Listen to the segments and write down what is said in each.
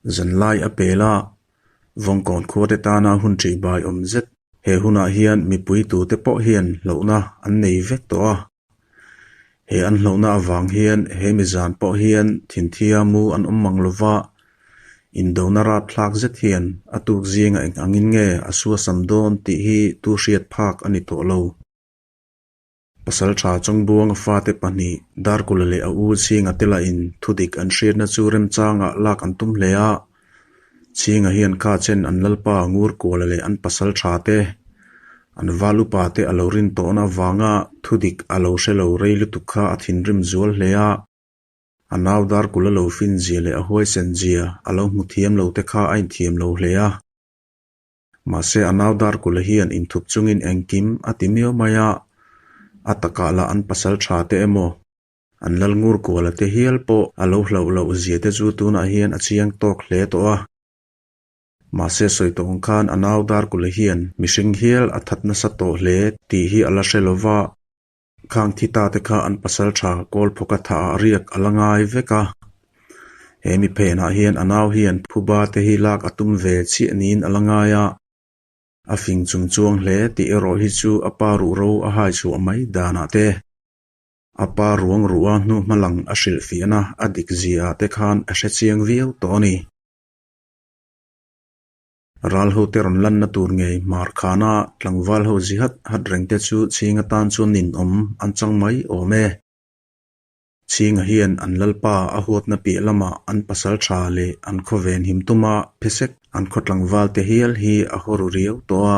Zanlai a pel a, Vawngkawn khuate tana hun ṭihbai awm zet he hunah hian mipui tute pawh hian hlauhna an nei vek tawh a. He an hlauhna avang hian he mizan pawh hian thinthia mu an awm mang lova, indona rapthlak zet hian a tuk zinga eng angin nge a suasam dawn tih hi tu hriat phak a ni tawh lo. Pasalṭha Chawngbuanga fate pahnih Darkula leh a u Chhinga te lahin thudik an hriatna chu remchangah lak an tum hle a. Chhinga hian kha chen an lalpa Ngurkuala leh an pasalṭha te, an val upa te a lo rin tawhna avanga thudik a lo hre lo rei lutuk kha a thinrim zual hle a. A nau Darkula lo fin zia leh a huaisen zia a lo hmu thiam lo te kha a inthiam lo hle a. Mahse a nau Darkula hian inthup chungin engkim a ti miau mai a, a takah lah an pasal tha te emaw, an lal ngur kuala te hial pawh a lo hlauh loh zia te chu tunah hian a chiang tawk hle tawh a. Mahse sawi tawh ang khan a nau Darkula hian mihring hial a that nasa tawh hle tih hi a la hre lova, Khang thi ta te kha an pasal tha Kawlphawka tha ah riak a la ngai vek a. He mi phenah hian a nau hian phuba te hi lak a tum ve chiah niin a la ngai a. A fing chung chuang hle tih erawh hi chu a pa ruhro a hai chhuah mai danah te, a pa ruang ruha hnu hma lang a hrilhfiahna a dik zia ah te khan a hre chiang viau tawh a ni. Ral hote rawn lanna tur ngei hmar khana tlangval ho zi hat hat reng te chu Chhinga tan chuan ninawm an chang mai awm e. Chhinga hian an lalpa a huatna piah lamah an pasal tha leh an khawven him tuma phesek an khaw tlangval te hial hi a haw ru riau tawh a.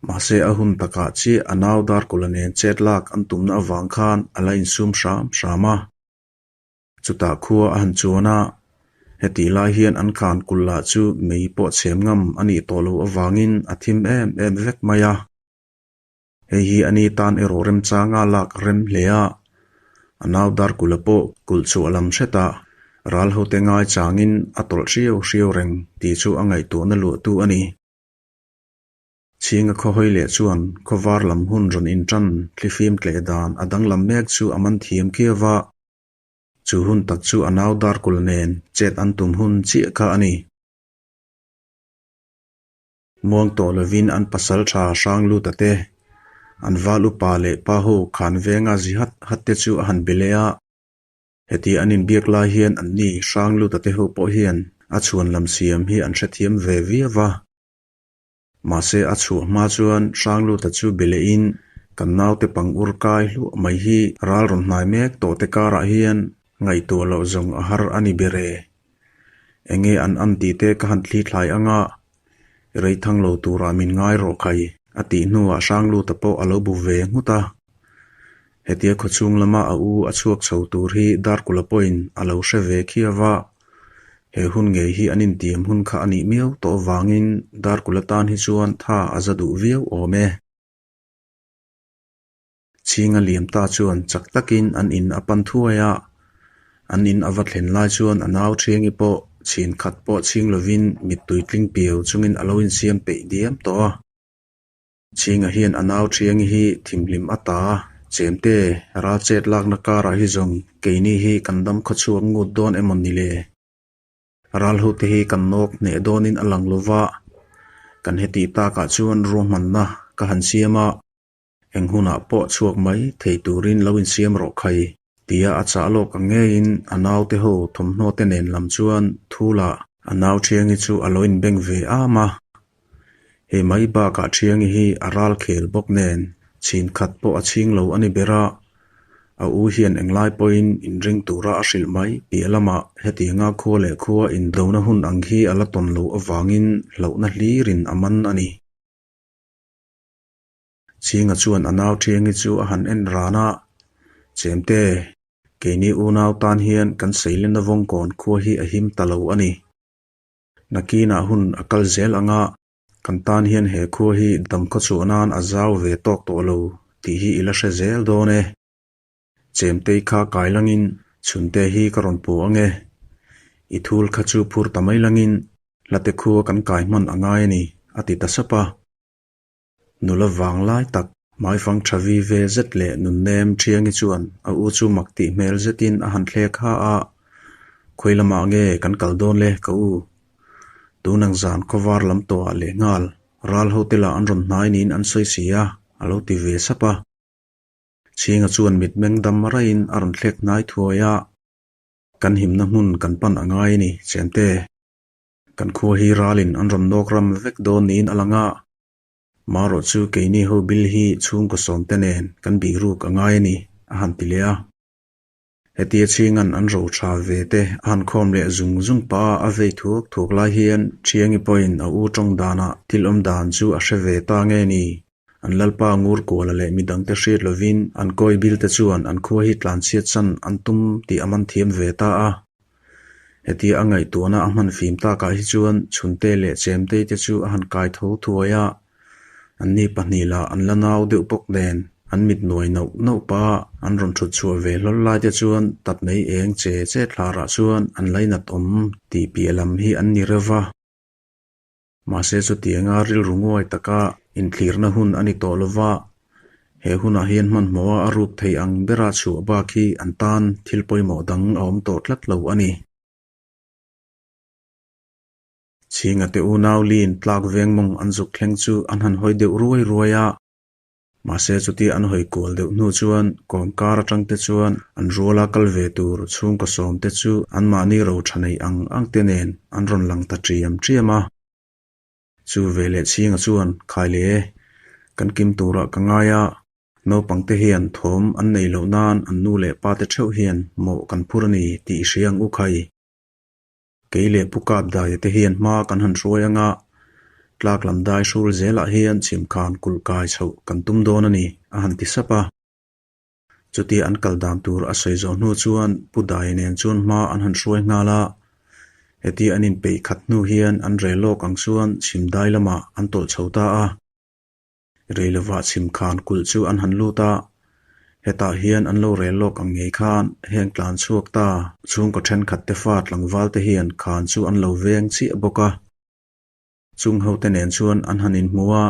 Mahse a hun takah chiah a nau Darkawla nen chet lak an tumna avang khan a la insum hram hram a. Chutah khua a han chuan a, hetih lai hian an khan kulh lah chu mei pawh chhem ngam a nih tawh loh avangin a thim em em vek mai a. Hei hi a ni tan erawh remchanga lak a rem hle a, a nau Darkula pawh kulh chhuah lam hretah ral hote ngai changin a tawlh hriau hriau reng tih chu a ngaihtuahna luahtu a ni. Chhinga khawhawi leh chuan khawvar lam hun rawn inṭan thlifim tleh dan a danglam mek chu a man thiam khiau a. Chu hun tak chu a nau Darkul nen chet an tum hun chiah kha a ni. Muang tawh lovin an pasal tha hrang lut a te, an val upa leh pa ho khan venga zi hat hat te chu a han be leh a. Heti an inbiak lai hian anni hrang lut a te ho pawh hian a chhuan lam siam hi an hrethiam ve viau va. Mahse a chhuah hma chuan Hrangluta chu be lehin kan naute pang ur kai hluah mai hi ral rawn hnai mek tawh te karah hian ngaihtuah loh zawng a har a ni ber e. Enge an an tih te ka han thli thlai anga rei thang lo turah min ngai rawh khai a tih hnuah Hrangluta pawh a lo bu ve nghut a. Hetia khawchhung lama a u a chhuak chho tur hi Darkula pawhin a lo hre ve khiau a. He hun ngei hi an intiam hun kha a nih miau tawh avangin Darkula tan hi chuan tha a za duh viau awm e. Chhinga liam ta chuan chak takin an in a pan thuai a, an in a va thlen lai chuan a nau Thiangi pawh chhin khat pawh chhing lovin mittui tling piau chungin a lo insiam peih diam tawh a. Chhinga hian a nau Thiangi hi thimhlim a ta a, Chemte, ral chet lakna karah hi zawng keini hi kan dam khawchhuak ngut dawn emaw ni le? Ral hote hi kan nawk hneh dawnin a lang lo va, kan hetih takah chuan ruahmanna ka han siam a, eng hunah pawh chhuak mai thei turin lo insiam rawh khai, tia a chah lawk ang ngeiin a naute ho thawmhnaw te nen lam chuan thula a nau Thiangi chu a lo inbeng ve am a. Hei mai bakah Thiangi hi a ral khel bawk nen chhin khat pawh a chhing lo a ni ber a, a u hian englai pawhin inring tura a hrilh mai piah lamah hetianga khua leh khua indona hun ang hi a la tawn loh avangin hlauhna hlirin a man a ni. Chhinga chuan a nau Thiangi chu a han en ran a, Chemte, keini unau tan hian kan Seilena vawngkawn khua hi a him ta lo a ni. Nakinah hun a kal zel ang a, kan tan hian he khua hi dam khawchhuah nan a zau ve tawk tawh lo tih hi i la hre zel dawn e. Chemtei kha kai langin chhunte hi ka rawn pu ang e. I thul kha chu phur ta mai langin hlate khua kan kai hman a ngai a ni, a ti ta sap a. Nula vang lai tak, hmaifang tha vi ve zet leh nunnem Thiangi chuan a u chu mak tih hmel zetin a han thlek ha a. Khawi lamah nge kan kal dawn le ka u? Tun ang zan khawvar lam tawhah leh nghal ral ho te lah an rawn hnai niin an sawi si a, a lo ti ve sap a. Chhinga chuan mitmeng dam raihin a rawn thlek hnai thuai a, Kan himna hmun kan pan a ngai a ni, Chemte. Kan khua hi ralin an rawn nawk ram vek dawn niin a lang a. Marawh chu keini ho bil hi chhungkaw sawmte nen kan bihruk a ngai a ni, a han ti leh a. Hetia chhingan an ro tha ve te a han khawm leh zung zung pah a, a vei thuak thuak lai hian Thiangi pawhin a u tawng danah thil awm dan chu a hre ve ta nge ni? An lalpa Ngurkuala leh midangte hriat lovin an kawi bil te chuan an khua hi tlanchhiat chan an tum tih a man thiam ve ta a. Hetia a ngaihtuahna a hman fim takah hi chuan Chhunte leh Chemtei te chu a han kai tho thuai a. Anni pahnih lah an la nau deuh bawk nen an mit nuai nauh nauh pah a, an rawn thut chhuah ve hlawl lai te chuan tat nei eng che che thlarah chuan an lainat awm tih piah lam hi an ni reuh va. Mahse chutianga rilru nguai taka inthlirna hun a ni tawh lo va, he hunah hian hmanhmawha a ruk thei ang bera chhuah bak hi an tan thil pawimawh dang a awm tawh tlat lo a ni. Chhinga te unau Lin tlak veng mawng an zuk thleng chu an han hawi deuh ruai ruai a. Mahse chutia an hawi kual deuh hnu chuan kawm kar atang te chuan an ruala kal ve tur chhungkaw sawm te chu anmahni ro tha nei ang ang te nen an rawn lang ta ṭiam ṭiam a. Chu veleh Chhinga chuan khai leh e, kan kim turah ka ngai a, naupang te hian thawm an nei loh nan an nu leh pa te theuh hian mawh kan phur a ni tih i hria ang u khai. Kei leh Pu Kapdaia te hian hma kan han hruai anga tlak lam dai hrul zelah hian chhimkhan kulh kai chhoh kan tum dawn a ni, a han ti sap a. Chutia an kal dan tur a sawi zawh hnu chuan Pu Daia nen chuan hma an han hruai nghal a. Hetia an inpeih khat hnu hian an rel lawk ang chuan chhim dai lamah an tawlh chho ta a. Rei lovah chhimkhan kulh chu an han lut a, hetah hian an lo rel lawk ang ngei khan heng tlan chhuak ta chhungkaw thenkhat te fa tlangval te hian khan chu an lo veng chiah bawk a. Chung ho te nen chuan an han inhmu a,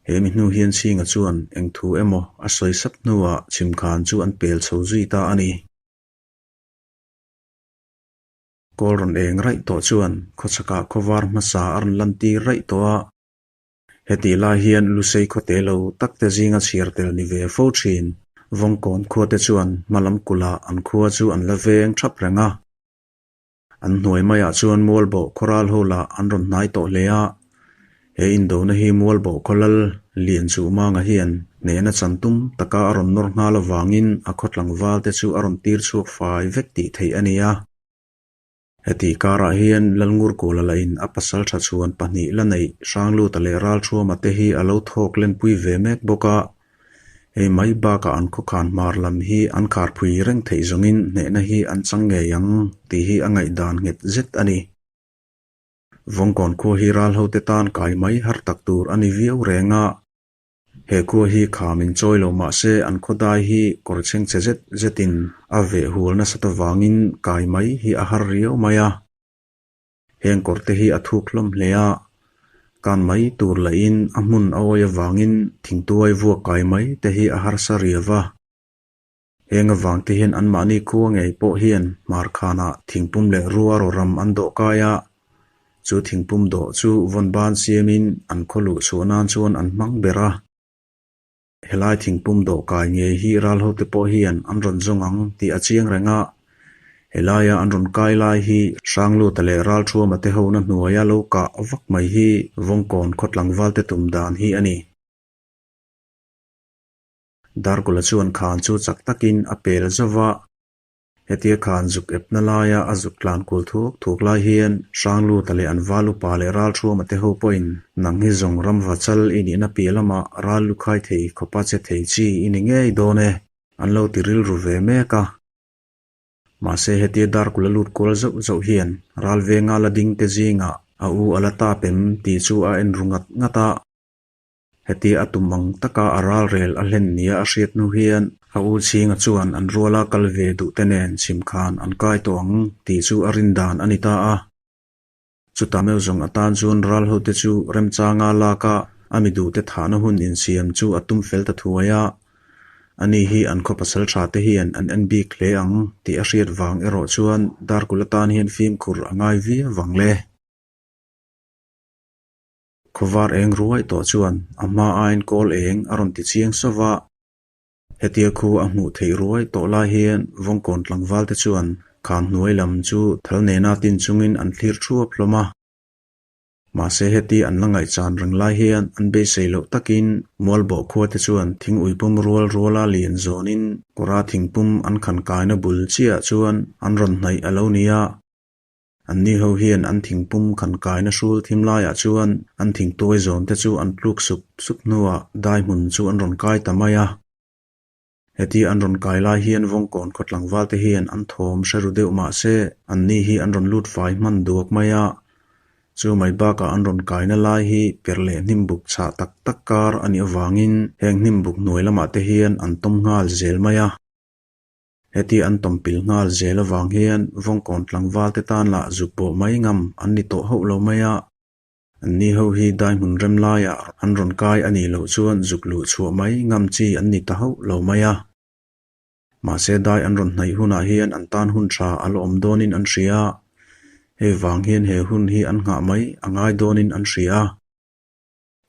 he mi hnu hian Chhinga chuan eng thu emaw a sawi sap hnuah chhimkhan chu an pel chho zui ta a ni. Kawl rawn eng raih tawh chuan khawchhakah khawvar hmasa a rawn lantir raih tawh a. Hetih lai hian Lusei khawte lo tak te zinga chhiar tel ni ve fo thin. Vawngkawn khua te chuan hmalam kulh ah an khua chu an la veng thap reng a. An hnuai maiah chuan Mualbawh khawral ho lah an rawn hnai tawh hle a. He indona hi Mualbawh khawlal Lian Chuhmanga hian hnehna chan tum taka a rawn nawr nghal avangin a khaw tlangval te chu a rawn tir chhuak fai vek tih theih a ni a. Heti karah hian Lalngurkuala lahin a pasal tha chhuan pahnih la neih Hrangluta leh Ralthuama te hi a lo thawk lenpui ve mek bawk a. Hei mai bakah an khawkhan hmar lam hi an kharphui reng theih zawngin hnehna hi an chang ngei ang tih hi a ngaihdan nghet zet a ni. Vawngkawn khua hi ral hote tan kai mai har tak tur a ni viau reng a. He khua hi kham in chawi lo mah se an khawdai hi kawr chheng chhe zet zetin a veh hual nasat avangin kai mai hi a har riau mai a. Heng kawr te hi a thuk hlawm hle a, kan mai tur lahin a hmun a awi avangin thingtuai vuak kai mai te hi a harsa riau va. Heng avang te hian anmahni khua ngei pawh hian hmarkhanah thingpum leh rua rawram an dawh kai a, chu thingpum dawh chu vawn ban siamin an khaw luh chhuah nan chuan an hmang ber a. Helai thingpum dawh kai ngei hi ralhote pawh hian an rawn zawng ang tih a chiang reng a, helaia an rawn kai lai hi Hrangluta leh Ralthuama te hona hnuaia lo kah vak mai hi Vawngkawn khaw tlangvalte tum dan hi a ni. Darkula chuan khan chu chak takin a pel zauh va, hetia khan zuk epna laia a zuk tlan kual thuak thuak lai hian Hrangluta leh an val upa leh Ralthuama te ho pawhin nang hi zawng ramva chal i nihna piah lamah ral lu khai thei khawpa che thei chi i ni ngei dawn e, an lo ti rilru ve mek a. Mahse hetia Darkula lut kual zauh zauh hian ral venga la ding te zingah a u a la tap em tih chu a en ru ngat ngat a. Heti a tum ang taka a ralrel a hlen nia a hriat hnu hian a u chhinga chuan an ruala kal ve duh te nen chhim khan an kai tawh ang tih chu a rin dan a ni ta a. Chutah meuh zawng atan chuan ral hote chu remchanga lak a, a mi duhte thahna hun insiam chu a tum fel ta thuai a. Ani hi an khaw pasaltha te hian an en bik hle ang tih a hriat vang erawh chuan Darkula tan hian fimkhur a ngai viau vang le. Khawvar eng ruai tawh chuan a hma aiin kawl eng a rawn ti chiang sauh va. Hetia khu a hmuh theih ruai tawh lai hian Vawngkawn tlangval te chuan khan hnuai lam chu thal nena tin chungin an thlir thuap hlawm a. Mahse heti an la ngaihchan reng lai hian an beisei loh takin Mualbawh khua te chuan thing uipum rual ruala lian zawnin kawra thingpum an khan kaina bul chiah chuan an rawn hnaih a lo ni a. Anni ho hian an thingpum khan kaina hrul thim laiah chuan an thingtuai zawn te chu an tluk sup sup hnuah dai hmun chu an rawn kai ta mai a. Heti an rawn kai lai hian Vawngkawn khaw tlangval te hian an thawm hre ru deuh mah se anni hi an rawn lut fai hman duak mai a. Chu mai bakah an rawn kaina lai hi per leh hnimbuk chhah tak tak kar a nih avangin heng hnimbuk hnuai lamah te hian an tawm nghal zel mai a. Heti an tawm pil nghal zel avang hian Vawngkawn tlangval te tan lah zuk bawh mai ngam an ni tawh hauh lo mai a. Anni ho hi dai hmun rem laiah an rawn kai a nih loh chuan zuk luh chhuah mai ngam chi an ni ta hauh lo mai a. Mahse dai an rawn hnaih hunah hian an tan hun tha a la awm dawnin an hria a, hei vang hian he hun hi an nghah mai a ngai dawnin an hria a.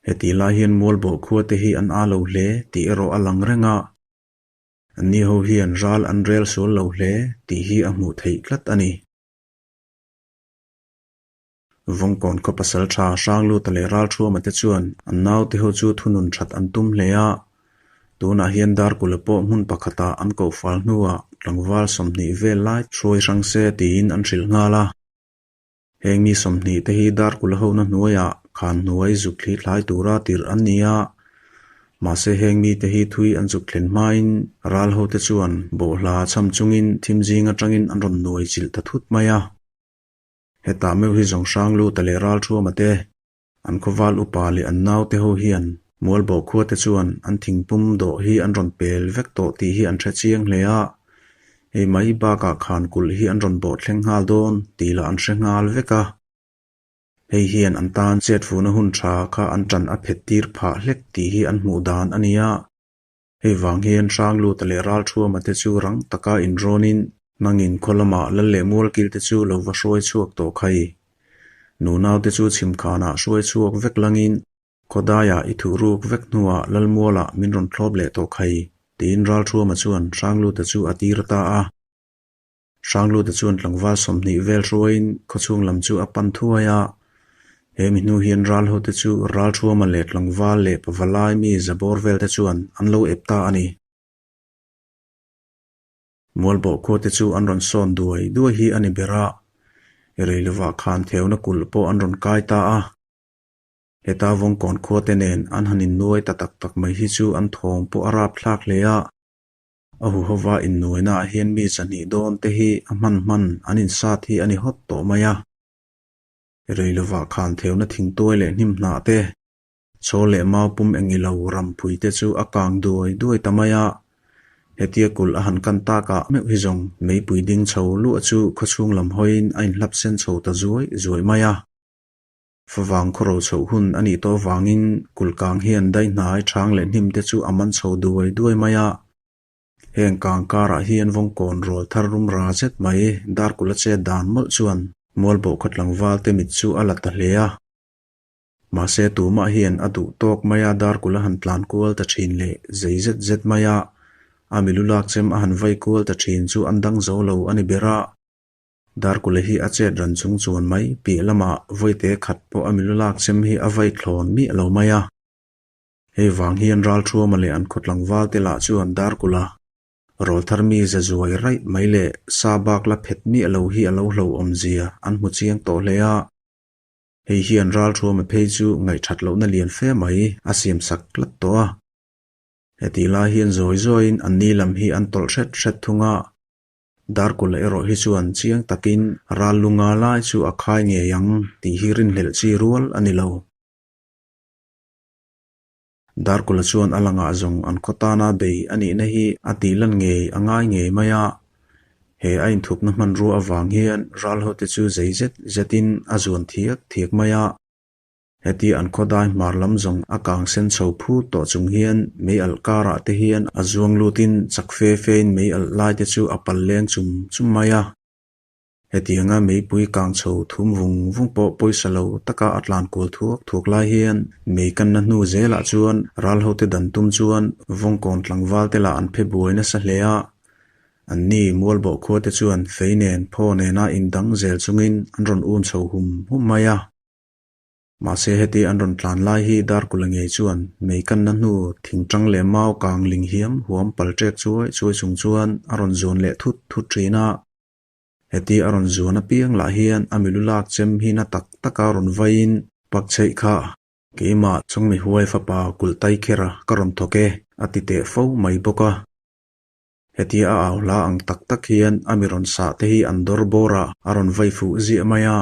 Hetih lai hian Mualbawh khua te hi an aa lo hle tih erawh a lang reng a. Anni ho hian ral an rel sual lo hle tih hi a hmuh theih tlat a ni. Vawngkawn khaw pasal tha Hrangluta leh Ralthuama te chuan an naute ho chu thunun that an tum hle a. Tunah hian Darkula pawh hmun pakhatah an koh fal hnuah tlangval 20 vel lai hruai hrang se tiin an hrilh nghal a. Heng mi 20 te hi Darkula hona hnuaiah khan hnuai zuk thli thlai tura tirh an ni a. Mahse heng mite hi thui an zuk thlen hmain ral hote chuan bawhhla cham chungin thim zing atangin an rawn nuai chilh ta thut mai a. Hetah meuh hi zawng hrang luta leh ral thuama te, an khawval upa leh an naute ho hian Mualbawh khua te chuan an thingpum dawh hi an rawn pel vek tawh tih hi an hre chiang hle a, hei mai bakah khan kulh hi an rawn bawh thleng nghal dawn tih lah an hre nghal vek a. Hei hian an tan chetfuhna hun tha kha an tan a phet tir phah hlek tih hi an hmuh dan a ni a. Hei vang hian Hrangluta leh Ralthuama te chu rang taka inrawnin nangin khaw lamah lal leh mualkil te chu lo va hruai chhuak tawh khai. Nunau te chu chhimkhanah hruai chhuak vek langin khawdaiah i thuh ruk vek hnuah Lalmualah min rawn thlawp leh tawh khai, tiin Ralthuama chuan Hrangluta chu a tir ta a. Hrangluta chuan tlangval 20 vel hruaiin khawchhung lam chu a pan thuai a. He mi hnu hian ral hote chu Ralthuama leh tlangval leh pavalai mi zabawr vel te chuan an lo ep ta a ni. Mualbawh khua te chu an rawn sawn duai duai hi a ni ber a. Rei lovah khan theuna kulh pawh an rawn kai ta a. Heta Vawngkawn khua te nen an han innuai ta tak tak mai hi chu an thawm pawh a rapthlak hle a. A huhova innuainaah hian mi 200 dawn te hi a hman hman an insat hi a ni hawt tawh mai a. Rei lovah khan theuna thingtuai leh hnim hnah te, chaw leh mau pum eng ilo rampui te chu a kang duai duai ta mai a. Hetia kulh a han kan takah meuh hi zawng meipui ding chho luah chu khawchhung lam hawiin a inhlap sen chho ta zuai zuai mai a. Favang khawro chhoh hun a nih tawh avangin kulh kang hian dai hnai chang leh hnim te chu a man chho duai duai mai a. Heng kang karah hian Vawngkawn rual thar rum ra zet mai Darkula chet dan mawlh chuan Mualbawh khaw tlangval te mit chu a la ta hle a. Mahse tumah hian a duh tawk mai a Darkula han tlan kual ta thin leh zei zet zet mai a, a milu lak chem a han vai kual ta thin chu an dang zo lo a ni ber a. Darkula hi a chet ran chung chuan mai piah lamah vawite khat pawh a milu lak chem hi a vai thlawn miah lo mai a. Hei vang hian Ralthuama leh an khaw tlangval te lah chuan Darkula rawl thar mi za zuai raih mai leh sa bak la phet miah lo hi a lo hlauhawm zia an hmu chiang tawh hle a. Hei hian Ralthuama phei chu ngaihthat lohna lian fe mai a siam sak tlat tawh a. Hetih lai hian zawi zawiin an ni lam hi an tawlh hret hret thung a. Darkula erawh hi chuan chiang takin ral lunga lai chu a khai ngei ang tih hi rinhlelh chi rual a ni lo. Darkula chuan a langah zawng an khaw tana bei a nihna hi a tih lan ngei a ngai ngei mai a. He a inthupna hmanrua avang hian ral hote chu zei zet zetin a zuan thiak thiak mai a. Heti an khawdai hmar lam zawng a kang sen chho phut tawh chung hian mei alh karah te hian a zuang lutin chak fe fein mei alh lai te chu a pal leng chum chum mai a. Hetianga meipui kang chho thum vung vung pawh pawisa lo taka a tlan kual thuak thuak lai hian mei kanna hnu zelah chuan ral hote dan tum chuan vawngkawn tlangval te lah an phe buai nasa hle a. Anni mualbawh khua te chuan fei nen phaw nena indang zel chungin an rawn un chho hum hum mai a. Mahse heti an rawn tlan lai hi Darkula ngei chuan mei kanna hnu thingtang leh mau kang ling hiam huam pal ṭek chuai chuai chung chuan a rawn zuan leh thut thut ṭhin a. Heti a rawn zuan apiang lah hian a milu lak chem hi na tak taka rawn vaiin pak chheih kha keimah Chawngmi huai fapa kulh tai kher a ka rawn thawk e a ti teh fo mai bawk a. Hetia a au hla ang tak tak hian a mi rawn sah te hi an dawr bawr ah a rawn vai fuh ziah mai a.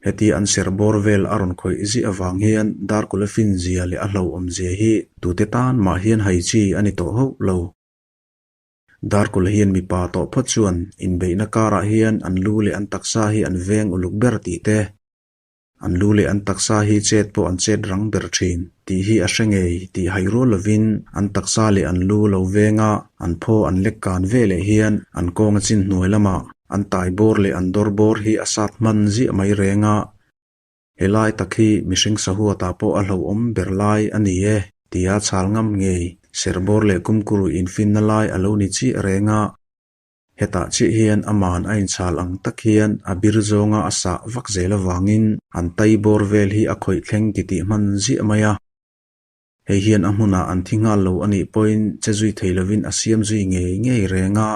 Hetia an ser bawr vel a rawn khawih ziah avang hian Darkula fin zia leh a hlauhawm zia hi tute tan mah hian hai chi a ni tawh hauh lo. Darkula hian mipa tawh phawt chuan inbeihna karah hian an lu leh an taksa hi an veng uluk ber tih te, An lu leh an taksa hi chet pawh an chet rang ber thin tih hi a hre ngei tih hai rual lovin an taksa leh an lu lo venga an phaw an lek kan ve leh hian an kawnga chin hnuai lamah an tai bawr leh an dawr bawr hi a sat hman ziah mai reng a. Helai tak hi mihring sahuatah pawh a hlauhawm ber lai a ni e tia chhal ngam ngei serbawr leh kumkuru infinna lai a lo ni chiah reng a. Hetah chiah hian aman a inchhal ang tak hian a bir zawnga a sah vak zel avangin an tai bawr vel hi a khawih thleng titih hman ziah mai a. Hei hian a hmunah an thi nghal lo a nih pawhin che zui thei lovin a siam zui ngei ngei reng a.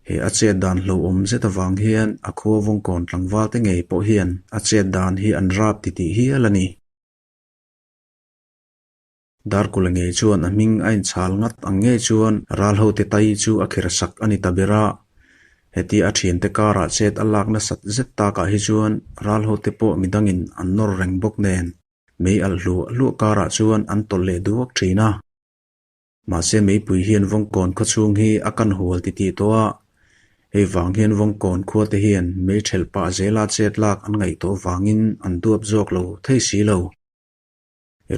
He a chet dan hlauhawm zet avang hian a khua vawngkawn tlangval te ngei pawh hian a chet dan hi an rap titih hial a ni. Darkula ngei chuan a hming a inchhal ngat ang ngei chuan ral hote tai chu a kher sak a ni ta ber a. Heti a thiante karah chet a lak nasat zet takah hi chuan ral hote pawh midangin an nawr reng bawk nen mei alh hluah hluah karah chuan an tawlh leh duak thin a. Mahse meipui hian Vawngkawn khawchhung hi a kan hual titih tawh a, hei vang hian Vawngkawn khuate hian mei thelh pah zela chet lak an ngaih tawh vangin an duap zawk lo thei si lo.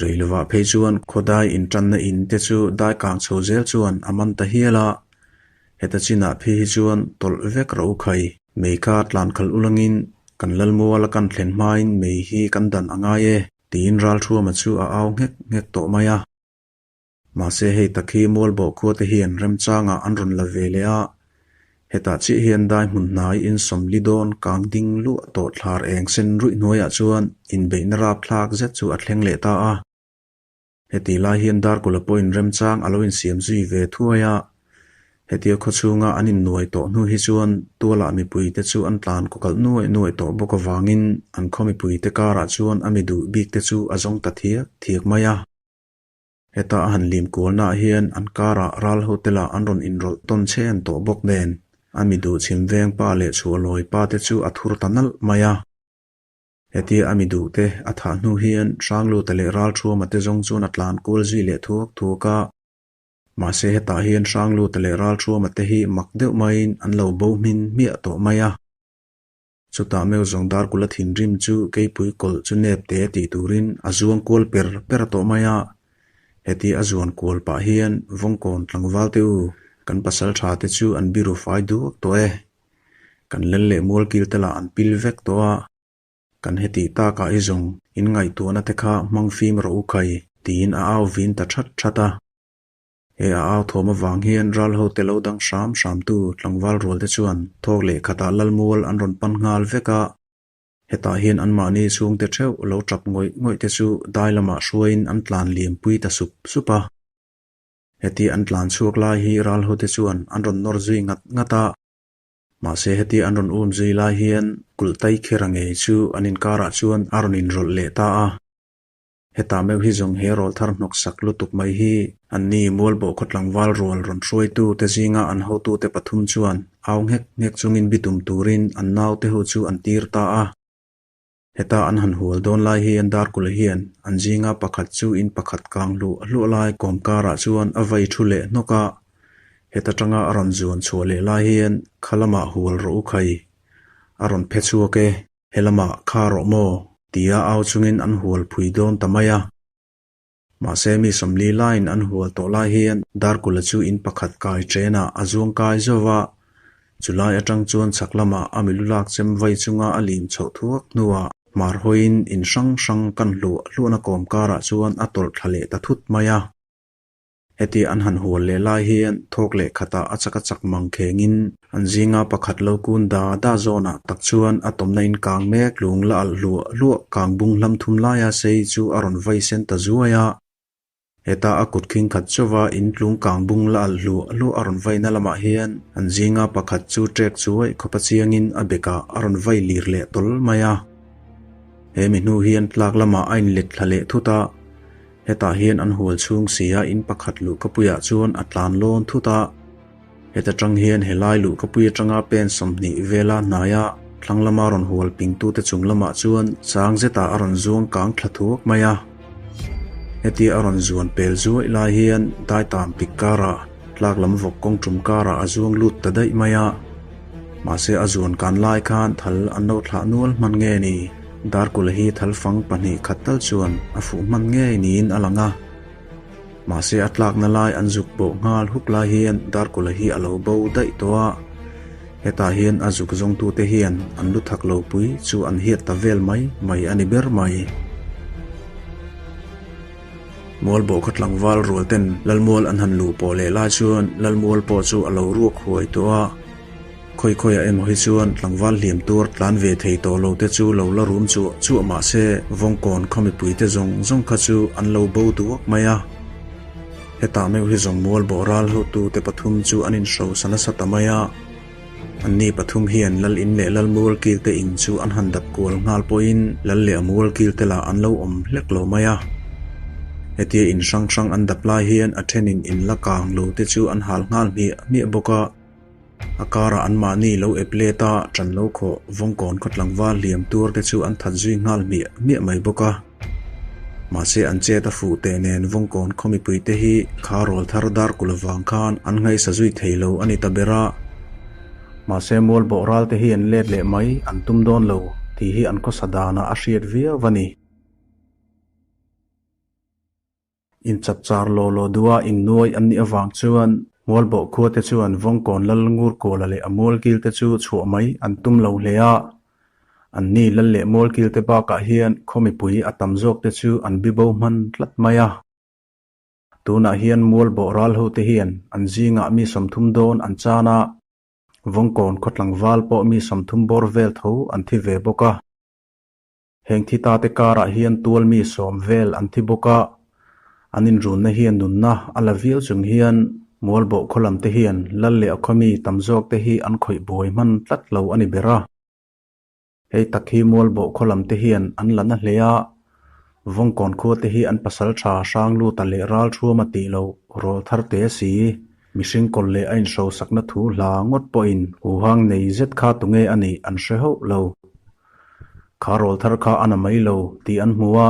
Rei lovah phei chuan khawdai intanna in te chu dai kang chho zel chuan a man ta hial a, heta chinah phei hi chuan tawlh vek ro khai. Mei kha tlan khalh ulangin kan Lalmuala kan thlen hmain mei hi kan dan a ngai e, tiin Ralthuama chu a au nghek nghek tawh mai a. Mahse hei tak hi Mualbawh khua te hian remchangah an rawn la ve leh a, hetah chiah hian dai hmun hnai in sawmli dawn kang ding luah tawh thlar eng sen ruih hnuaiah chuan inbeihna rapthlak zet chu a thleng leh ta a. Heti lai hian Darkula pawhin remchang a lo insiam zui ve thuai a, hetia khawchhunga an innuai tawh hnu hi chuan tualah mipuite chu an tlan kawkalh nuaih nuaih tawh bawk avangin an khaw mipuite karah chuan a mi duh bikte chu a zawng ta thiak thiak mai a. Heta a han lim kualnaah hian an karah ral hotel-ah an rawn inrawlh tawn chhen tawh bawk nen, a mi duh chhim veng pa leh chhuahlawi pa te chu a thur ta nalh mai a. Hetia a mi duh te a thah hnu hian Hrangluta leh Ralthuama te zawng chuan a tlan kual zui leh thuak thuak a. Mahse hetah hian Hrangluta leh Ralthuama te hi mak deuh maiin an lo bo hmin hmiah tawh mai a. Chutah meuh zawng Darkula thinrim chu keipui kawlh chu nep te tih turin a zuang kual per per tawh mai a. Heti a zuan kual pah hian Vawngkawn tlangval te u, kan pasal tha te chu an biru fai duak tawh e. Kan lel leh mualkil te lah an pil vek tawh a. Kan heti takah hi zawng in ngaihtuahna te kha hmang fim rawh u khai tiin a au vin ta that that a. He a au thawm avang hian ral hote lo dang hram hramtu tlangval rual te chuan thawk leh khatah Lalmual an rawn pan nghal vek a. Hetah hian anmahni chhungte theuh lo tap ngawih ngawih te chu dai lamah hruaiin an tlan liam pui ta sup sup a. Heti an tlan chhuak lai hi ral hote chuan an rawn nawr zui ngat ngat a. Mahse heti an rawn um zui lai hian kulh tai khera ngei chu an inkarah chuan a rawn inrawlh leh ta a. Hetah meuh hi zawng he rawl thar hnawk sak lutuk mai hi anni Mualbawh khaw tlangval rual rawn hruaitu te zinga an hotute pathum chuan au nghek nghek chungin bitum turin an naute ho chu an tir ta a. Heta an han hual dawn lai hian Darkula hian an zinga pakhat chu in pakhat kang hluah hluah lai kawm karah chuan a vai thu leh hnawk a. Heta tanga a rawn zuan chhuah leh lai hian kha lamah hual rawh u khai a rawn phe chhuak e. He lamah kha rawh maw? Tia au chungin an hual phui dawn ta mai a. Mahse mi 40 laiin an hual tawh lai hian Darkula chu in pakhat kai ṭenah a zuang kai zo va, chulai aṭang chuan chhak lamah a milu lak chem vai chunga a lim chhoh thuak hnuah hmar hawiin in hrang hrang kan hluah hluahna kawm karah chuan a tawlh thla leh ta thut mai a. Heti an han hual leh lai hian thawk leh khatah a chak a chak mang khengin an zinga pakhat lo kun da da zawnah tak chuan a tawmna in kang mek lung la alh hluah hluah kang bung hlam thum laia sei chu a rawn vai sen ta zuai a. Heta a kut khing khat chauva in tlung kang bung la alh hluah hluah a rawn vaina lamah hian an zinga pakhat chu ṭek chuai khawpa chiangin a bekah a rawn vai lir leh tawl mai a. He mi hnu hian tlak lamah a inlet thla leh thut a. Hetah hian an hual chhung si a, in pakhat luhkapuiah chuan a tlan lawn thut a. Heta tang hian helai luhkapui atanga pen 20 vela hnaia thlang lama rawn hual pingtute chung lamah chuan chang zetah a rawn zuang kang thla thuak mai a. Hetia a rawn zuan pel zuaih lai hian daitam pik karah tlak lam vawk kawng tum karah a zuang lut ta daih mai a. Mahse a zuan kan lai khan thal an lo thlah nual hman nge ni? Darkula hi thalfang pahnih khat tal chuan a fuh hman ngei niin a lang a. Mahse a tlakna lai an zuk bawh nghal huk lai hian Darkula hi a lo bo daih tawh a. Hetah hian a zuk zawngtute hian an lu thak lo pui chu an hiat ta vel mai mai a ni ber mai. Mualbawh khaw tlangval rual ten Lalmual an han luh pawh leh lai chuan Lalmual pawh chu a lo ruak huai tawh a. Khawi khawiah emaw hi chuan tlangval hliam tur tlan ve thei tawh lo te chu lo la rum chuah chuah mah se Vawngkawn khaw mipui te zawng zawng kha chu an lo bo duak mai a. Hetah meuh hi zawng Mualbawh ral hotu te pathum chu an inhrosa nasa ta mai a. Anni pathum hian Lal in leh Lal mual kil te in chu an han dap kual nghal pawhin Lal leh a mual kil te lah an lo awm hlek lo mai a. Hetia in hrang hrang an dap lai hian a thenin in la kang lo te chu an hal nghal hmiah hmiah bawk a. A karah anmahni lo ep let a, ṭan lo khawh Vawngkawn khaw tlangval hliam tuar te chu an that zui nghal hmiah hmiah mai bawk a. Mahse an chet a fuh teh nen Vawngkawn khaw mipui te hi kha rawl thar dar kulh avang khan an ngaihsa zui thei lo a ni ta ber a. Mahse Mualbawh ral te hi an let leh mai an tum dawn lo tih hi an khawsa danah a hriat viau a ni. Inchapchar law law duha innuai an nih avang chuan Mualbawh khuate chuan Vawngkawn Lal Ngurkuala leh a Mualkilte chu chhuah mai an tum lo hle a. Anni Lal leh Mualkilte bakah hian khaw mipui a tam zawkte chu an bibo hman tlat mai a. Tunah hian Mualbawh ral hote hian an zingah mi 30 dawn an chan a, Vawngkawn khaw tlangval pawh mi 30 bawr vel tho an thi ve bawk a. Heng thi tate karah hian tual mi 10 vel an thi bawk a, an inrunna hian nunna a la viau chung hian Mualbawh khaw lam te hian Lal leh a khaw mi tam zawk te hi an khawih buai hman tlat lo a ni ber a. Hei tak hi Mualbawh khaw lam te hian an la na hle a, Vawngkawn khua te hi an pasal tha hrang luta leh ral thuama tih loh rawl thar te si, mihring kawlh leh a inhrosakna thu hla ngawt pawhin huhang nei zet kha tunge a nih an hre hauh lo. Kha rawl thar kha a na mai lo tih an hmu a,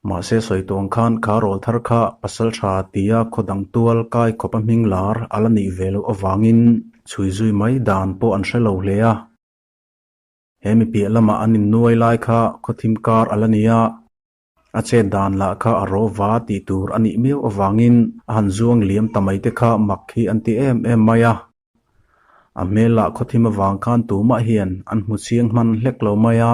mahse sawi tuang khan kha rawl thar kha pasal tha tia khaw dang tual kai khawpa hming lar a la nih ve loh avangin chhui zui mai dan pawh an hre lo hle a. He mi piah lamah an innuai lai kha khawthim kar a la ni a, a chet dan lah kha a rawh va tih tur a nih miau avangin a han zuang liam ta mai te kha mak hi an ti em em mai a. A hmel lah khawthim avang khan tumah hian an hmu chiang hman hlek lo mai a,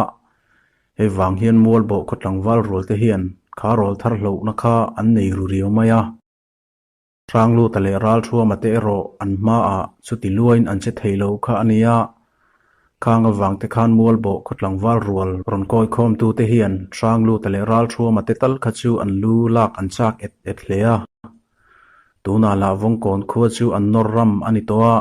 hei vang hian Mualbawh khaw tlangval rual te hian kha rawl thar hlohna kha an nei ru riau mai a. Hrangluta leh Ralthuama te erawh an hmaah chuti luain an che thei lo kha a nia. Khang avang te khan Mualbawh khaw tlangval rual rawn kawi khawmtu te hian Hrangluta leh Ralthuama te tal kha chu an lu lak an chak et et hle a. Tunah lah Vawngkawn khua chu an nawr ram a ni tawh a.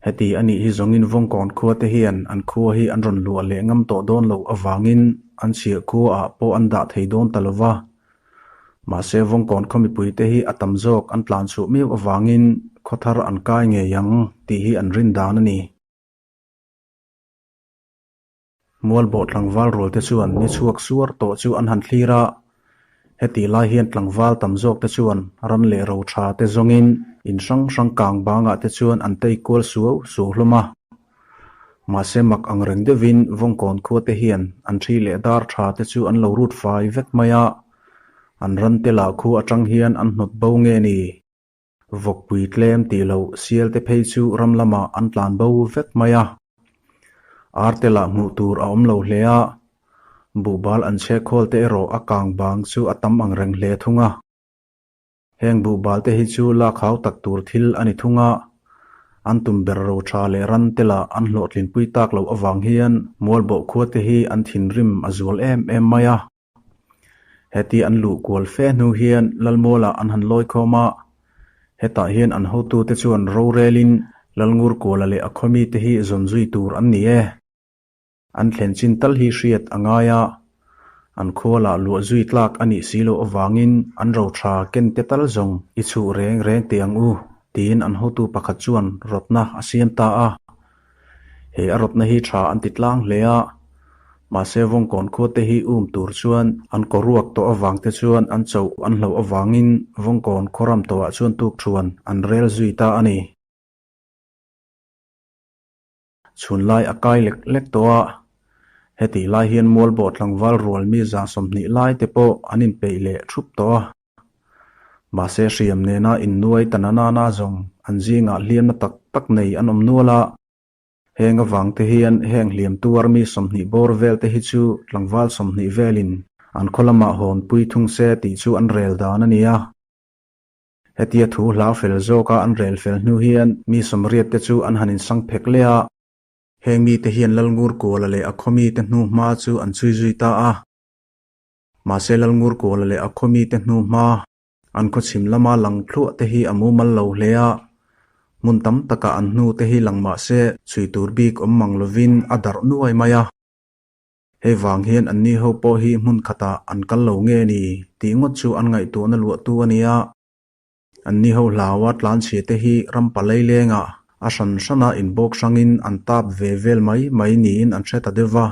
Heti a nih hi zawngin Vawngkawn khua te hian an khua hi an rawn luah leh ngam tawh dawn loh avangin an chhiah khuaah pawh an dah thei dawn ta lo va. Mahse Vawngkawn khaw mipui te hi a tam zawk an tlan chhuah miau avangin khaw thar an kai ngei ang tih hi an rin dan a ni. Mualbawh tlangval rual te chuan ni chhuak suar tawh chu an han thlir a, hetih lai hian tlangval tam zawk te chuan ran leh ro tha te zawngin in hrang hrang kang bangah te chuan an tei kual suau suau hlawm a. Mahse mak ang reng deuhin Vawngkawn khua te hian an ṭhi leh dar ṭha te chu an lo rut fai vek mai a, an ran te lah khu aṭang hian an hnawt bo nge ni? Vawkpui tlem tih loh sial te phei chu ram lamah an tlan bo vek mai a. Ar te lah hmuh tur a awm lo hle a, buhbal an chhek khawl te erawh a kang bang chu a tam ang reng hle thung a. Heng buhbal te hi chu lak hau tak tur thil a ni thung a, an tum ber ro tha leh ran te lah an hlawhtlinpui tak loh avang hian Mualbawh khua te hi an thinrim a zual em em mai a. Heti an luh kual fe hnu hian Lalmualah an han lawi khawm a, hetah hian an hotute chuan rorelin Lalngurkuala leh a khawmite hi zawn zui tur an ni e. An thlen chin tal hi hriat a ngai a, an khualah luah zui tlak a nih si loh avangin an roṭha ken te tal zawng i chhuh reng reng teh ang u, tiin an hotu pakhat chuan rawtna a siam ta a. He a rawtna hi tha an ti tlang hle a, mahse Vawngkawn khua te hi um tur chuan an kaw ruak tawh avang te chuan an choh an hlauh avangin Vawngkawn khaw ram tawhah chuan tuk thuan an rel zui ta a ni. Chhun lai a kai lek lek tawh a, hetih lai hian Mualbawh tlangval rual mi 120 lai te pawh an inpeih leh thup tawh a. Mahse hriam nena innuai ta na nana zawng an zingah hliamna tak tak nei an awm nual a. Heng avang te hian heng hliam tuar mi 20 bawr vel te hi chu tlangval 20 velin an khaw lamah hawn pui thung se tih chu an rel dan a ni a. Hetia thu hlau fel zawka an rel fel hnu hian mi 80 te chu an han insang phek leh a. Heng mite hian Lalngurkuala leh a khaw mite hnu hma chu an chhui zui ta a. Mahse Lalngurkuala leh a khaw mite hnu hma an khaw chhim lama lang thluah te hi a mumal lo hle a, hmun tam takah an hnu te hi lang mah se chhui tur bik awm mang lovin a darh nuai mai a. Hei vang hian anni ho pawh hi hmun khatah an kal lo nge ni tih ngawt chu an ngaihtuahna luahtu a ni a. Anni ho hlaua tlanchhia te hi ram palei lengah a hran hrana inbawk hrangin an tap ve vel mai mai niin an hre ta deuh va.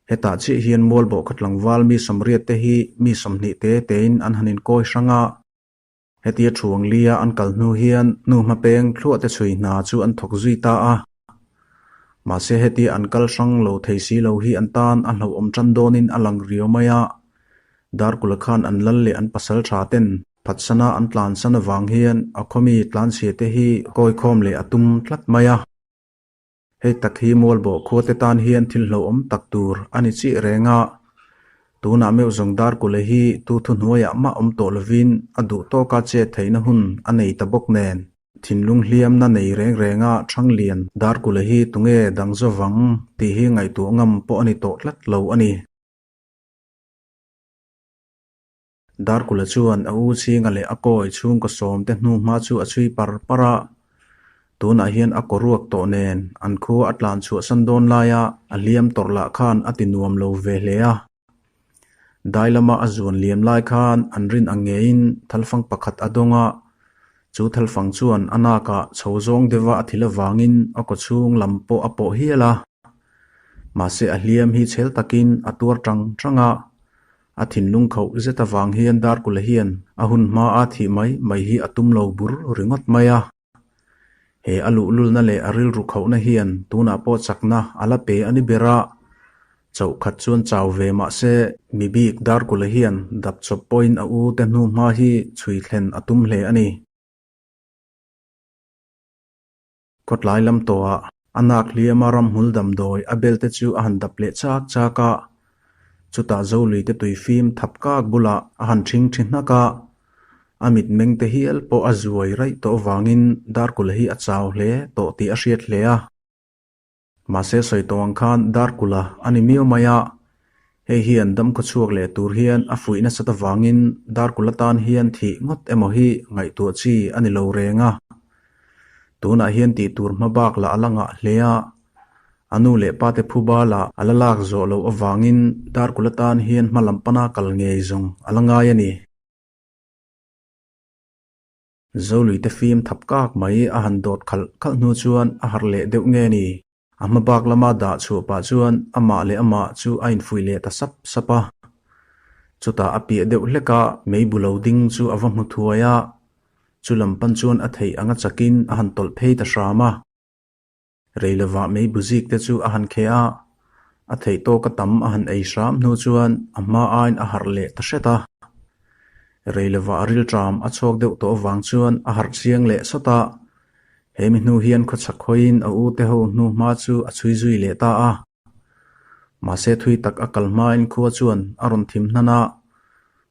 Hetah chiah hian Mualbawh khaw tlangval mi 80 te hi mi 20 te tein an han inkawi hrang a. Hetia thuang lia an kal hnu hian hnu hmapeng thluah te chhui hna chu an thawk zui ta a. Mahse hetia an kal hrang lo thei si lo hi an tan a hlauhawm tan dawnin a lang riau mai a. Darkula khan an lal leh an pasal tha ten phatsana an tlansan avang hian a khawmi tlanchhia te hi kawikhawm leh a tum tlat mai a. Hei tak hi Mualbawh khua te tan hian thil hlauhawm tak tur a ni chiah reng a. Tunah meuh zawng Darkula hi tu thuhnuaiah mah awm tawh lovin a duh tawka chet theihna hun a nei ta bawk nen. Thinlung hliamna nei reng renga Thanglian Darkula hi tunge dang zawvang tih hi ngaihtuah ngam pawh a ni tawh tlat lo a ni. Darkula chuan a u Chhinga leh a kawi chhungkaw sawmte hnu hma chu a chhui par par a. Tunah hian a kaw ruak tawh nen an khua a tlan chhuahsan dawn laia a hliam tawrh lah khan a ti nuam lo ve hle a. Dai lama a zuan liam lai khan an rin ang ngeiin thalfang pakhat a dawng a, chu thalfang chuan a nakah chho zawng deuha a thil avangin a kaw chhung lam pawh a pawh hial a. Mahse a hliam hi chhel takin a tuar tang tang a, a thinlung khauh zet avang hian Darkula hian a hun hmaa thih mai mai hi a tum lo bur ringawt mai a. He a luhlulna leh a rilru khauhna hian tunah pawh chakna a la pe a ni ber a, chauh khat chuan chau ve mah se mi bik Darkula hian dap chawp pawhin a u te hnu hma hi chhui thlen a tum hle a ni. Khawtlai lam tawhah a nak hliama ramhmul damdawi a bel te chu a han dap leh chak chak a, chutah Zolui te tuifim thap kak bulah a han ṭhing ṭhi hnak a, a mitmeng te hial pawh a zuai raih tawh avangin Darkula hi a chau hle tawh tih a hriat hle a. Mahse sawi tawh ang khan Darkula a ni miau mai a, hei hian damkhaw chhuak leh tur hian a fuih nasat avangin Darkula tan hian thih ngawt emaw hi ngaihtuah chi a ni lo reng a. Tunah hian tih tur hma bak lah a la ngah hle a, a nu leh pa te phuba lah a la lak zawh loh avangin Darkula tan hian hma lam pana kal ngei zawng a la ngai a ni. Zoluite fim thap kak mai a han dawt khalh khalh hnu chuan a harh leh deuh nge ni? A hma bak lama dah chhuah pah chuan amah leh amah chu a infuih leh ta sap sap a. Chutah a piah deuh hlek a mei bu lo ding chu a va hmu thuai a, chu lam pan chuan a theih anga chakin a han tawlh phei ta hram a. Rei lovah mei buzik te chu a han kheh a, a theih tawka tam a han ei hram hnu chuan a hma aiin a harh leh ta hret a. Rei lovah rilṭam a chhuak deuh tawh avang chuan a harh chiang leh sawt a, he mi hnu hian khawchhak hawiin a u te ho hnu hma chu a chhui zui leh ta a. Mahse thui tak a kal hmain khua chuan a rawn thim hnan a,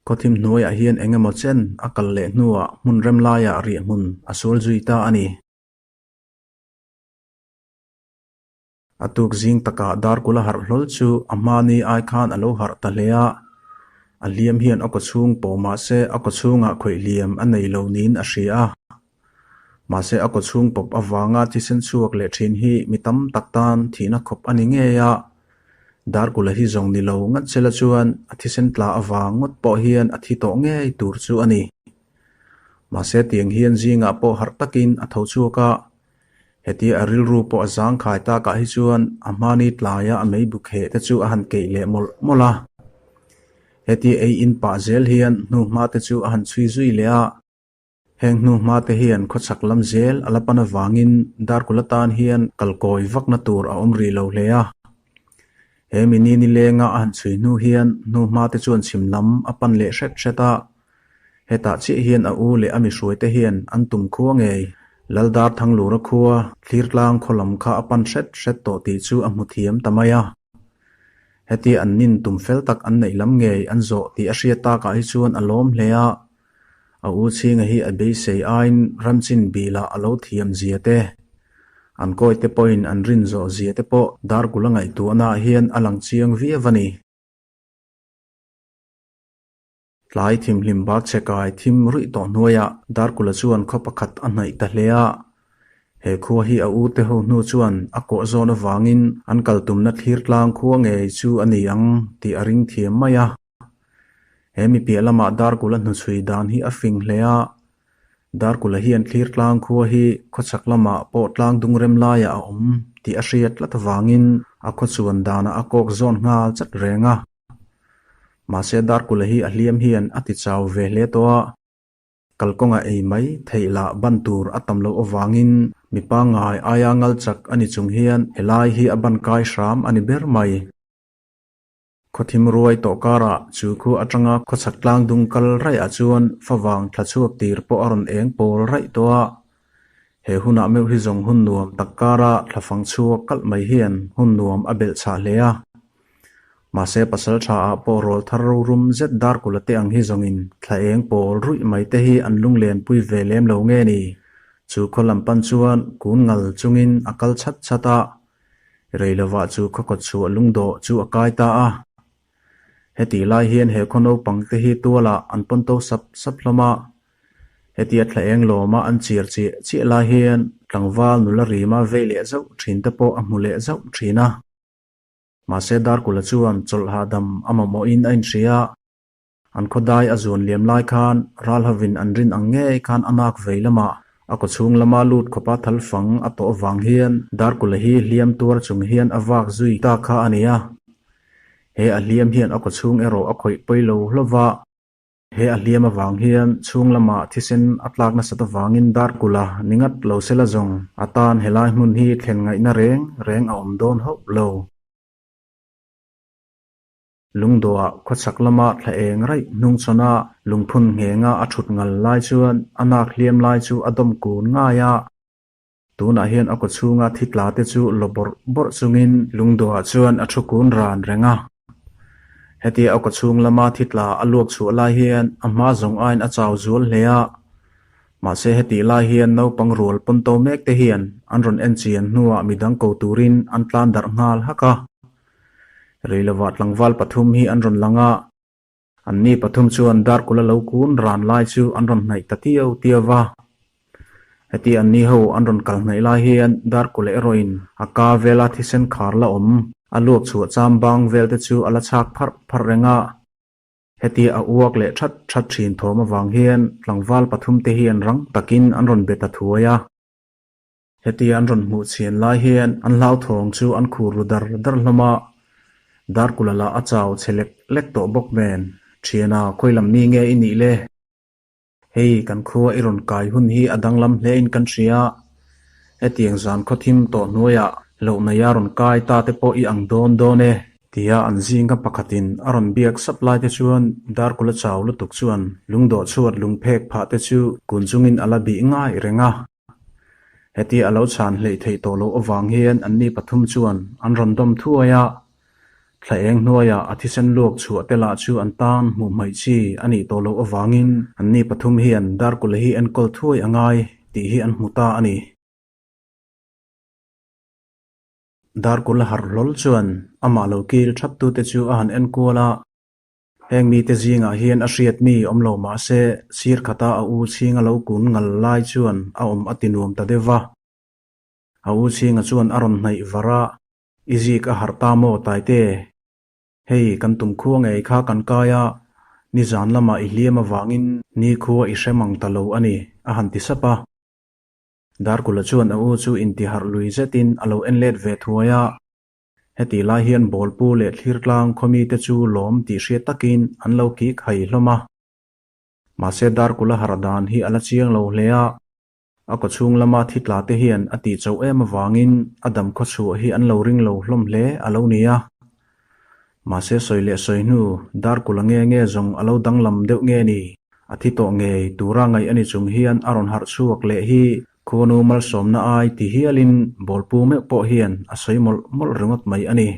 khaw thim hnuaiah hian eng emaw chen a kal leh hnuah hmun rem laiah riahhmun a sual zui ta a ni. A tuk zing takah Darkula harh hlawl chu a hmani ai khan a lo harh ta hle a, a hliam hian a kawchhung pawh mahse a kawchhungah khawih hliam a nei lo niin a hria a. Mahse a kawchhung pawp avanga thisen chhuak leh thin hi mi tam tak tan thihna khawp a ni ngei a, Darkula hi zawng ni lo ngat sela chuan a thisen tla avang ngawt pawh hian a thi tawh ngei tur chu a ni. Mahse tiang hian zingah pawh harh takin a tho chhuak a, Hetia a rilru pawh a zangkhai takah hi chuan a hmani tlaia a mei bu kheh te chu a han keih leh mawlh mawlh a. Hetia ei in pah zel hian hnuhma te chu a han chhui zui leh a. Heng hnuhma te hian khawchhak lam zel a la pan avangin Darkula tan hian kalkawi vakna tur a awm rih lo hle a. He mi ni nilenga a han chhui hnu hian hnuhma te chuan chhim lam a pan leh hret hret a. Hetah chiah hian a u leh a mihruaite hian an tum khua ngei. Laldar Thanglura khua Thlirtlang khaw lam kha a pan hret hret tawh tih chu a hmu thiam ta mai a. Hetia an nin tum fel tak an neih lam ngei an zawh tih a hriat takah hi chuan a lawm hle a. A u chhinga hi a beisei aiin ramchin bilah a lo thiam zia te, an kawite pawhin an rin zawh zia te pawh Darkula ngaihtuahnaah hian a lang chiang viau a ni. Tlai thimhlim bak che kai thim ruih tawh hnuaiah Darkula chuan khaw pakhat a hnaih ta hle a. He khua hi a ute ho hnu chuan a kawh zawn avangin an kal tumna thlir tlang khua ngei chu a ni ang tih a ring thiam mai a. He mi piah lamah Darkula hnuchhui dan hi a fing hle a. Darkula hian thlir tlang khua hi khawchhak lamah pawh tlang dung rem laiah a awm tih a hriat tlat avangin a khaw chuan danah a kawk zawn nghal chat reng a. Mahse Darkula hi a hliam hian a ti chau ve hle tawh a, kalkawnga ei mai theih lah ban tur a tam loh avangin mi pangngai aia ngal chak a ni chung hian helai hi a ban kai hram a ni ber mai. Khawthim ruai tawh karah chu khu atanga khawchhak tlang dung kal raih ah chuan favang thla chhuak tir pawh a rawn eng pawl raih tawh a. He hunah meuh hi zawng hun nuam tak kara thlafang chhuak kalh mai hian hun nuam a belh chhah hle a. Mahse pasal tha ah pawh rawl thar rorum zet Darkula te ang hi zawngin thla eng pawl ruih mai te hi an lunglen pui ve lem lo nge ni? Chu khaw lam pan chuan kun ngal chungin a kal chhat chhat a, rei lovah chu khaw kawt chhuah lungdawh chu a kai ta a. Hetih lai hian he khaw naupang te hi tualah an pawn to sap sap hlawm a, hetia thla eng lawma an chir chiah chiah lai hian tlangval nula rima vei leh zauh thin te pawh a hmu leh zauh thin a. Mahse Darkula chuan chawlh hahdam a mamawhin a inhria a, an khawdai a zuan liam lai khan ralhavin an rin ang ngei khan a nak vei lamah a kawchhung lama lut khawpa thal fang a tawh avang hian Darkula hi hliam tuar chung hian a vak zui ta kha a ni a. He a hliam hian a kawchhung erawh a khawih pawi lo hlauh a. He a hliam avang hian chhung lamah thisen a tlak nasat avangin Darkula ni ngat lo sela zawng a tan helai hmun hi thlen ngaihna reng reng a awm dawn hauh lo. Lungdawhah khawchhak lama thla eng raih hnungchhawn a lungphun nghenga a thut ngal lai chuan a nak hliam lai chu a dawm kun ngai a. Tunah hian a kawchhunga thi tla te chu law bawrh bawrh chungin lungdawhah chuan a thu kun ran reng a. Hetia a kawchhung lama thi tla a luak chhuah lai hian a hma zawng aiin a chau zual hle a. Mahse hetih lai hian naupang rual pawn to mek te hian an rawn en chian hnuah midang ko turin an tlan darh nghal hak a. Rei lovah tlangval pathum hi an rawn lang a. Anni pathum chuan Darkula lo kun ran lai chu an rawn hnaih ta tiau tiau va. Heti anni ho an rawn kal hnaih lai hian Darkula erawhin a ka vela thisen khar la awm, a luak chhuah cham bang vel te chu a la chhak pharh pharh reng a. Heti a uak leh that that thin thawm avang hian tlangval pathum te hian rang takin an rawn be ta thuai a. Hetia an rawn hmuh chhian lai hian an hlauthawng chu an khur ru dar dar hlawm a, Darkula lah a chau chhe lek lek tawh bawk nen, Thiana, khawi lam mi nge i nih le? Hei, kan khua i rawn kai hun hi a danglam hle in kan hria. Hetiang zan khawthim tawh hnuaiah hlauh neia rawn kai ta te pawh i ang dawn dawn e, tia an zinga pakhatin a rawn biak sap lai te chuan Darkula chau lutuk chuan lungdawh chhuat lungphek phah te chu kun chungin a la bih ngai reng a. Hetia a lo chhan hleih theih tawh loh avang hian anni pathum chuan an rawn dawm thuai a, Thla eng hnuaiah a thisen luak chhuah te lah chu an tan hmuh hmaih chi a nih tawh loh avangin anni pathum hian Darkula hi enkawl thuai a ngai tih hi an hmu ta a ni. Darkula harh hlawl chuan amah lo kil thaptute chu a han enkual a, heng mite zingah hian a hriat mi awm lo mah se sir khata a u chhing a lo kun ngal lai chuan a awm a ti nuam ta deuh va. A u chhinga chuan a rawn hnaih var a, I zik a harh ta maw Taite? Hei kan tum khua ngei kha kan kai a, nizan lamah i hliam avangin nikhua i hre mang ta lo a ni, a han ti sap a. Darkula chuan a u chu intiharh lui zetin a lo en let ve thuai a. Hetih lai hian Bawlpu leh Thlirtlang khaw mite chu lawm tih hriat takin an lo kik hai hlawm a. Mahse Darkula harh dan hi a la chiang lo hle a. A kawchhung lama thi tla te hian a tih chauh em avangin a dam khawchhuah hi an lo ring lo hlawm hle a lo ni a. Mahse sawi leh sawi hnu Darkula nge nge zawng a lo danglam deuh nge ni? A thi tawh ngei tura ngaih a ni chung hian a rawn harh chhuak leh hi khuanu malsawmna ai ti hialin Bawlpu meuh pawh hian a sawi mawlh mawlh ringawt mai a ni.